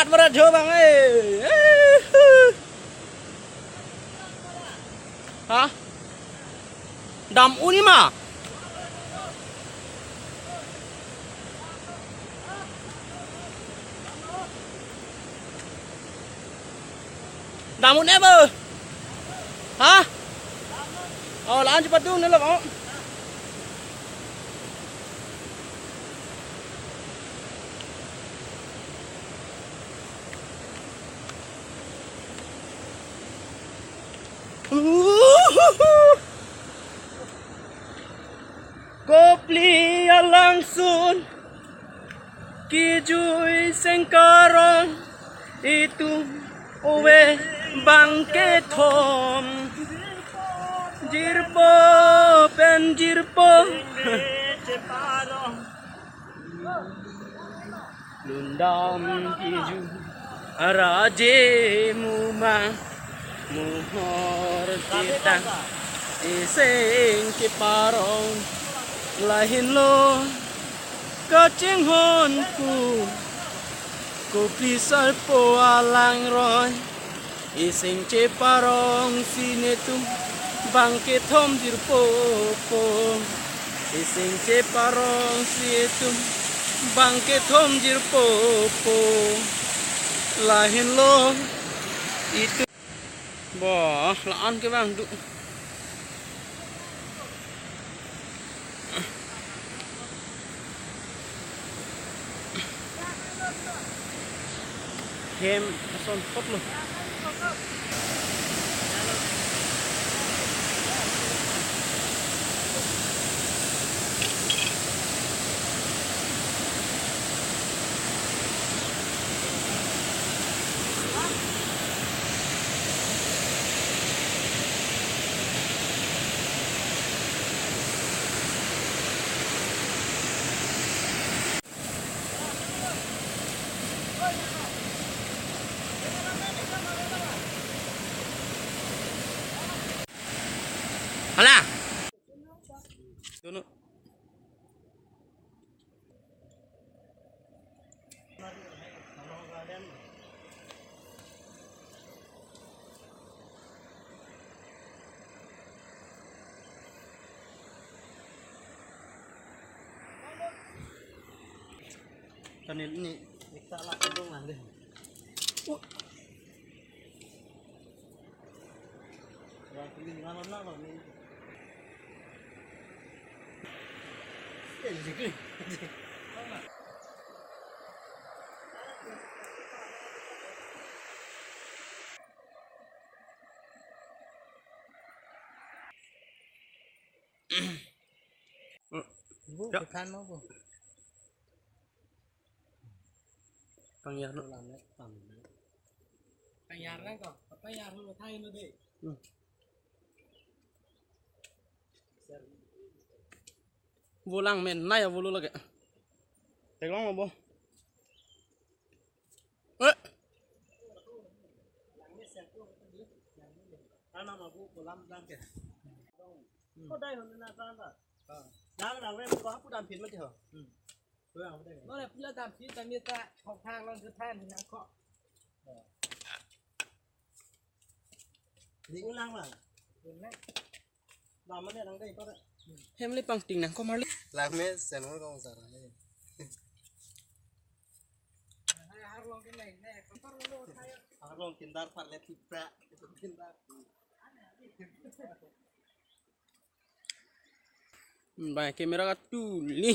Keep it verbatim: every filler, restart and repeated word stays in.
Mara jo bang, eh. Ha? Dam un-e ma? Dam un-e bo? Ha? Oh, la-an chepadun lo, oh. Kopli alangsun kijui sengkarong itum ove bang kethom, jirpo pen jirpo. Lundam kiju araje muma muhor kita iseng keparong lahin lo kachinghon ku kopi sarpo alangroi. Iseng cheparong si netum bang kethom jirpo po. Iseng cheparong si netum bang kethom jirpo po. Lahin lo itum. Bo, la-an ke bang du. Hem ason potlo. Hala. Dono. Kanil ni ikta la kandung lang deh. Wah, ini mana nak bang ni? Eh, jadi. Bu, ya. Ketan mau bu. Pangyar lo. Pangyar lang ko. Pangyar lo thai lo deh. Hmm. Volang men nai avolo lage. Teklong lo bo. Eh. Karena mau bu kolam lang ke. Kau dah hon na tan ta. Dang dang rem ko hapu dam phin ma ho. Hmm. Lo le pula dam phin ta mi ta thok thang long chu than na ko. Ding ulang lang. Dam ma ne lang dei ko. Hem le pangting nang ko marli. Lang me sen ko kong sar. Har long ke nai ne ko par lo thai. Har long kindar par le tipra. Kindar. Bai camera ka tuli.